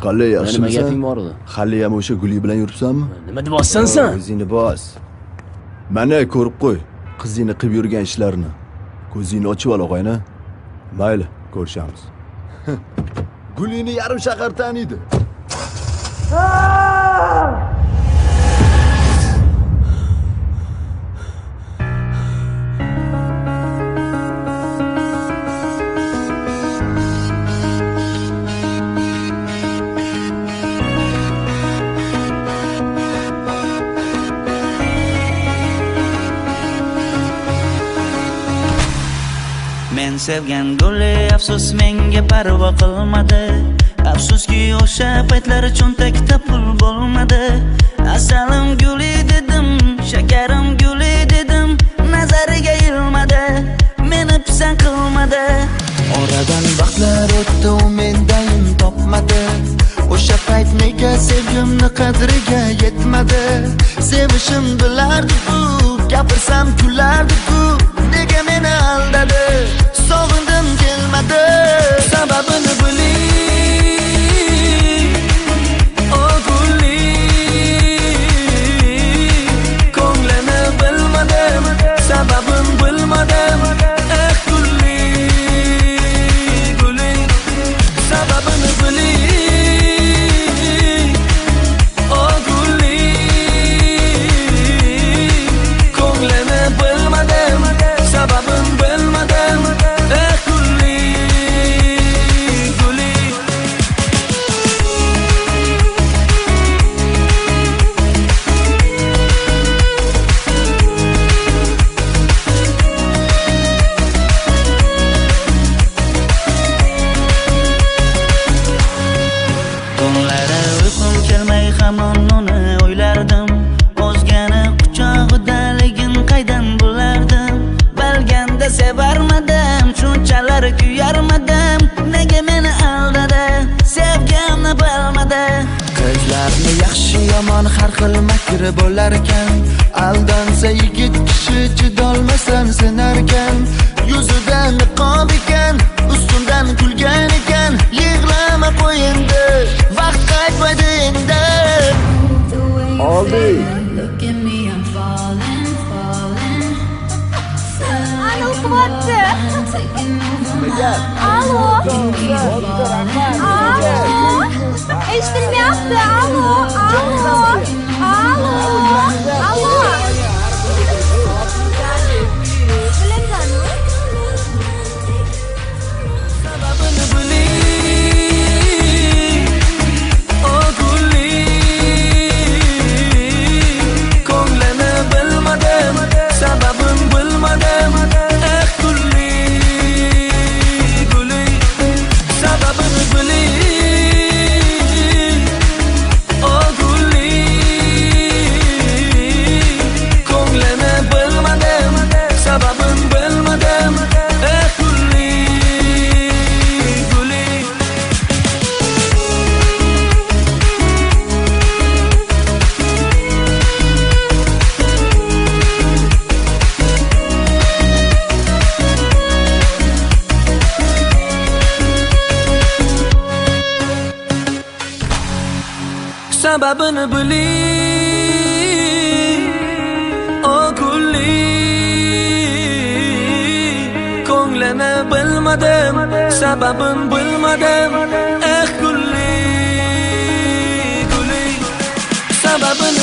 Qalay, Nima yaxshimisan? gaping bor edi? Hali ham o'sha Guli bilan yuribsanmi? Nima deyapsan sen? O'zingni bos. Mana ko'rib qo'y, qizingni qilib yurgan ishlarini. Ko'zingni ochib ol, og'ayni. Mayli, ko'rishamiz. Gulini yarim shahar taniydi. Men sevgan guli afsus menga parvo qilmadi. Afsuski o'sha paytlar cho'ntakda pul bo'lmadi. Asalim guli dedim, shakarim guli dedim, nazariga ilmadi, meni pisand qilmadi. Oradan vaqtlar o'tdi, u mendayin topmadi. O'sha payt nega sevgimni qadriga yetmadi. Sevishim bilardi-ku, gapirsam kulardi-ku. Nega meni aldadi? Sog'indim kelmadi. Sababini biling, o guli, ko'nglini bilmadim, sababin bilmadim. Eh guli, guli, sababini biling, o guli, ko'nglini bilmadim, sababin bilmadim. Eh guli, guli. Tunlari uyqum kelmay hamon uni o'ylardim. O'zgani quchog'idaligin qaydan bilardim. Bilganda sevarmadim, shunchalar kuyarmadim. Nega meni aldadi, sevgimni bilmadi. Qizlarni yaxshi yomon har xil makri bo'lar ekan. Aldansa yigit kishi chidolmasdan sinarkan. Yuzida niqob ekan, ustundan kulgan ekan. Yig'lama qo'y endi, vaqt qaytmaydi endi. Oldik. Look at me, I'm falling, falling. Ana o'qiyapti. Taking over. Allo. Allo. Eshitilmayapti. Allo. Allo. Allo. Allo. Bilasan-ku? Sababini biling, o guli, ko'nglini bilmadim, sababin bilmadim. Eh guli, guli, sababini biling, o guli, ko'nglini bilmadim, sababin bilmadim. Eh guli, guli. Sababini biling, o guli, ko'nglini bilmadim, sababin bilmadim. Eh guli, guli, sababini